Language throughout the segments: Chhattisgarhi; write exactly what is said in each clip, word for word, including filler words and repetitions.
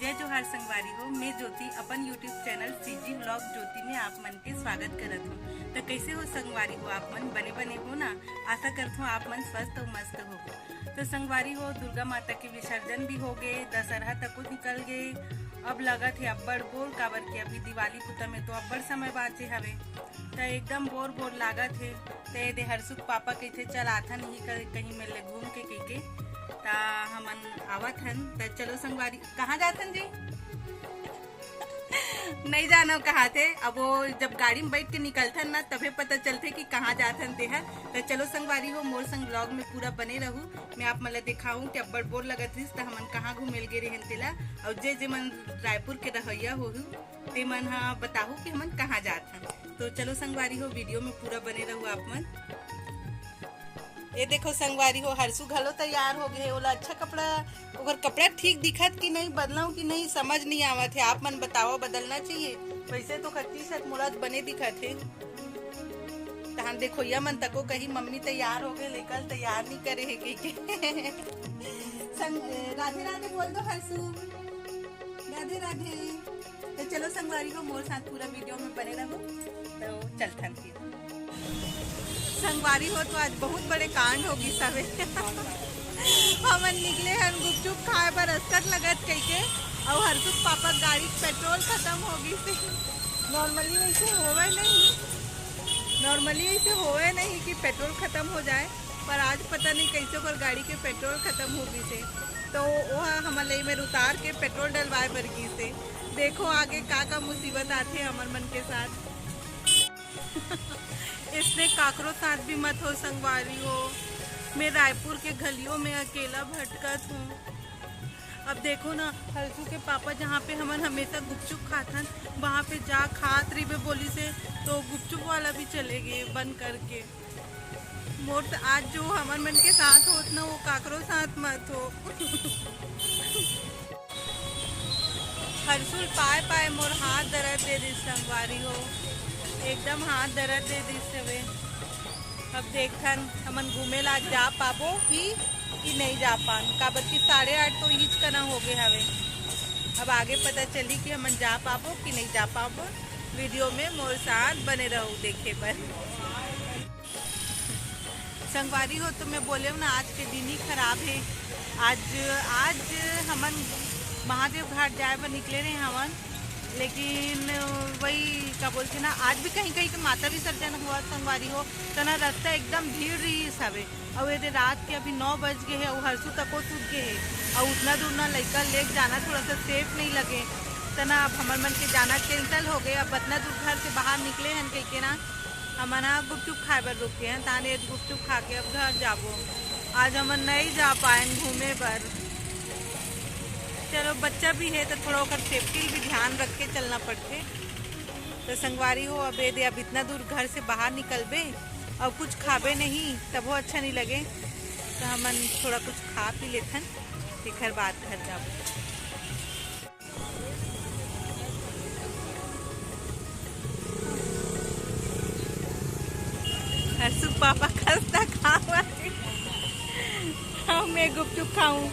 जय जोहार संगवारी हो, मैं ज्योति अपन YouTube चैनल सीजी व्लॉग ज्योति में आप मन के स्वागत करत हूँ। तो कैसे हो संगवारी हो, आप मन बने बने हो ना? आशा करत हूँ आप मन स्वस्थ और मस्त हो। तो संगवारी हो, दुर्गा माता के विसर्जन भी हो गए, दशहरा तको निकल गए। अब लगत हे अब्बड़ बोर, काबर के अभी दिवाली पुता में तो अब्बड़ समय बाँचे हवे, त एकदम बोर बोर लागत हे। त ये दे हर्षु के पापा कहिथे, "चल आथन ही कर, कहीं मेर ले घूम के," कहिके। त हमन आवत हन। त चलो संगवारी, कहाँ जाथन जी? नहीं जानो कहाँ थे। अब वो जब गाड़ी में बैठ के निकलथन ना, तभे पता चलथे कि कहाँ जाथन तेहा। त चलो संगवारी हो, मोर संग व्लॉग में पूरा बने रहू। मैं आप मन ला दिखाऊं कि अब्बड़ बोर लगत रिस, त हमन कहाँ घूमे ल गे रहेन तेला। और जे जे मन रायपुर के रहइया होहू, ते मन ह बताहू कि हमन कहाँ जात हन। तो चलो संगवारी हो, वीडियो में पूरा बने रहू आप मन। ये देखो संगवारी हो, हर्षु घलो तैयार हो गए। ओला अच्छा कपड़ा, ओकर कपड़ा ठीक दिखत कि नहीं, बदलाऊं कि नहीं, समझ नहीं आवत हे। आप मन बताओ, बदलना चाहिए। वैसे तो खच्ची सच मोला बने दिखत हे। तहान देखो, या मन तको कही, "मम्मी तैयार हो गए, लेकिन तैयार नहीं करे हे," कहिके। संग-, राधे राधे बोल दो हर्षु। राधे राधे। तो चलो संगवारी हो, मोर साथ पूरा वीडियो में बने रहो। तो चलथन फिर। संगवारी हो, तो आज बहुत बड़े कांड हो गिस हवे। हमन निकले हन गुपचुप खाए बर, अस्कट लगत कहिके, अउ हर्षु के पापा गाड़ी के पेट्रोल खत्म हो गिस हे। नॉर्मली वैसे होवे नहीं, नॉर्मली ऐसे होवे नहीं कि पेट्रोल खत्म हो जाए, पर आज पता नहीं कैसे ओकर गाड़ी के पेट्रोल खत्म हो गिस हे, तो वो हमन ला एमेर उतार के पेट्रोल डलवाए बर गिस हे। देखो आगे का का मुसीबत आथे हमर मन के साथ। इसने काकरो साथ भी मत हो संगवारी हो। मैं रायपुर के गलियों में अकेला भटकत हूँ। अब देखो ना, हर्षु के पापा जहाँ पे हमन हमेशा गुपचुप खाथन, वहाँ पे जा खात रहिबे बोलिस हे, तो गुपचुप वाला भी चले गए बंद करके। मोर त आज जो हमन मन के साथ होत ना, वो काकरो साथ मत हो। हर्षु ल पाए पाए मोर हाथ दरद दे दिस संगवारी हो, एकदम हाथ दरद दे दिस हवे। अब देखथन हमन घूमे ला जा पाबो कि, कि नहीं जा पान, काबर कि साढ़े आठ तो इहिच कना हो गए हवे। अब आगे पता चली कि हमन जा पाबो कि नहीं जा पाबो। वीडियो में मोर साथ बने रहू देखे बर। संगवारी हो, तो मैं बोले ना, आज के दिन ही खराब है। आज, आज हमन महादेव घाट जाए बर निकले रहे हवन, लेकिन वही का बोलथे ना, आज भी कहीं कहीं के माता विसर्जन हुआ संगवारी हो, तो ना रास्ता एकदम भीड़ रहिस हवे। अउ एदे रात के अभी नौ बज गए है, अउ हर्षु तको सुत गए है, अउ उतना दूर ना लइका लेके जाना थोड़ा सा सेफ नहीं लगे, तो ना अब हमर मन के जाना कैंसिल हो गए। अब इतना दूर घर से बाहर निकले हन कह के ना, हमन ह गुपचुप खाए बर रुके हन, ताने गुपचुप खा के अब घर जाबो। आज हमन नहीं जा पाएन घूमे बर। चलो, बच्चा भी है तो थोड़ा ओकर सेफ्टी भी ध्यान रख के चलना पड़थे। तो संगवारी हो, अब ये दे, अब इतना दूर घर से बाहर निकलबे और कुछ खाबे नहीं, तबो अच्छा नहीं लगे। तो हमन थोड़ा कुछ खा पी लेथन, फिर घर बाद घर जाबो। हर्षु पापा खस्ता खावा, हम मैं गुपचुप खाऊं।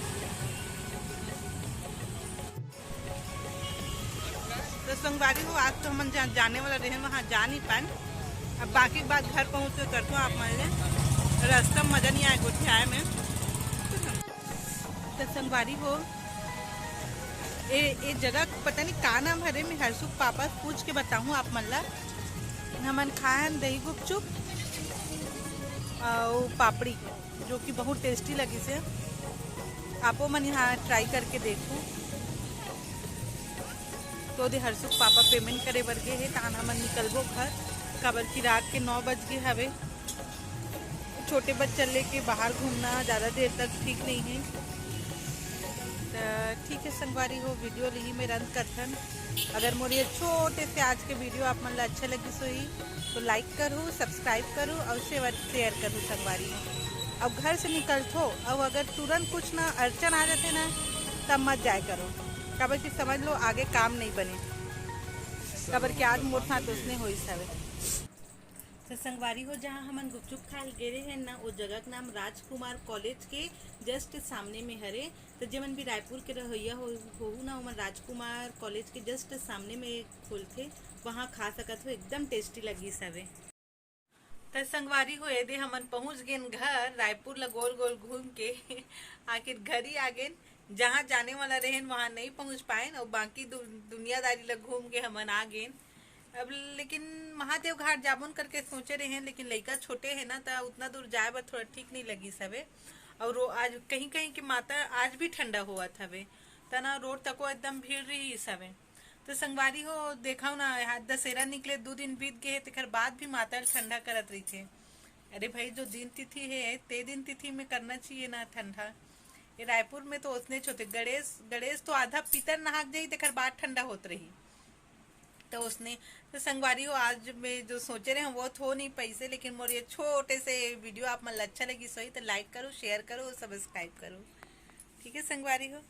तो संगवारी हो, आज तो हमन जहाँ जाने वाला रहे, वहाँ जा नहीं पाए। अब बाकी बात घर पहुँच के करता हूँ आप मन ले। रास्ता में मजा नहीं आए गोठियाए में। तो संगवारी हो, ए, ए जगह पता नहीं का नाम हरे, मैं हर्षु के पापा से पूछ के बताहूँ आप मन ला। हमन खाए हन दही गुपचुप अउ पापड़ी, जो कि बहुत टेस्टी लगिस हे। आपो मन यहाँ ट्राई करके देखो। तो दे हर्षु के पापा पेमेंट करे बर गे हे, तहान हमन निकलबो घर, काबर कि रात के नौ बज गे हवे। छोटे बच्चा लेके बाहर घूमना ज़्यादा देर तक ठीक नहीं है। तो ठीक है संगवारी हो, वीडियो ल इही मेर अंत करथन। अगर मोर ये छोटे से आज के वीडियो आप मन ला अच्छा लगिस होही, तो लाइक करू, सब्सक्राइब करू और शेयर, शेयर करू संगवारी हो। अब घर से निकलथो, अब अगर तुरंत कुछ ना अड़चन आ जाथे ना, तब मत जाए करो, काबर कि समझ लो आगे काम नहीं बने, काबर कि आज मोर साथ उसने होइस हवे। तो संगवारी हो, जहाँ हमन गुपचुप खाए गे रहे हैं ना, वो जगह के नाम राजकुमार कॉलेज के जस्ट सामने में हरे। तो जेमन भी रायपुर के रहइया हो, होहू ना, ओमन राजकुमार कॉलेज के जस्ट सामने में खोलथे, वहाँ खा सकत हो, एकदम टेस्टी लगी सबे। तो संगवारी हो, एदे हमन पहुँच गेन घर, रायपुर ला गोल गोल घूम के आखिर घर ही आ गेन। जहाँ जाने वाला रहेन, वहाँ नहीं पहुँच पाएन, और बाकी दु-, दुनियादारी ला घूम के हमन आ गेन। अब लेकिन महादेव घाट जाबोन करके सोचे रहेन, लेकिन लइका छोटे है ना, त उतना दूर जाए बर थोड़ा ठीक नहीं लगी सबे। और रो-, आज कहीं कहीं के माता आज भी ठंडा होवत हवे, त ना रोड तको एकदम भीड़ रही सबे। तो संगवारी हो, देखा ना, आज दशहरा निकले दू दिन बीत गए, तेकर बाद भी माता ठंडा करत रही थे। अरे भाई, जो दिन तिथि है, ते दिन तिथि में करना चाहिए ना ठंडा। ये रायपुर में तो ओसने होते, गणेश, गणेश तो आधा पीतर नहाक जाई, तेकर बाद ठंडा होत रही। तो ओसने, तो संगवारी हो, आज मैं जो सोचे रहे हैं, वो तो हो नहीं पैसे, लेकिन मोर ये छोटे से वीडियो आप मन ला अच्छा लगी सोई, तो लाइक करो, शेयर करो, सब्सक्राइब करो। ठीक है संगवारी हो।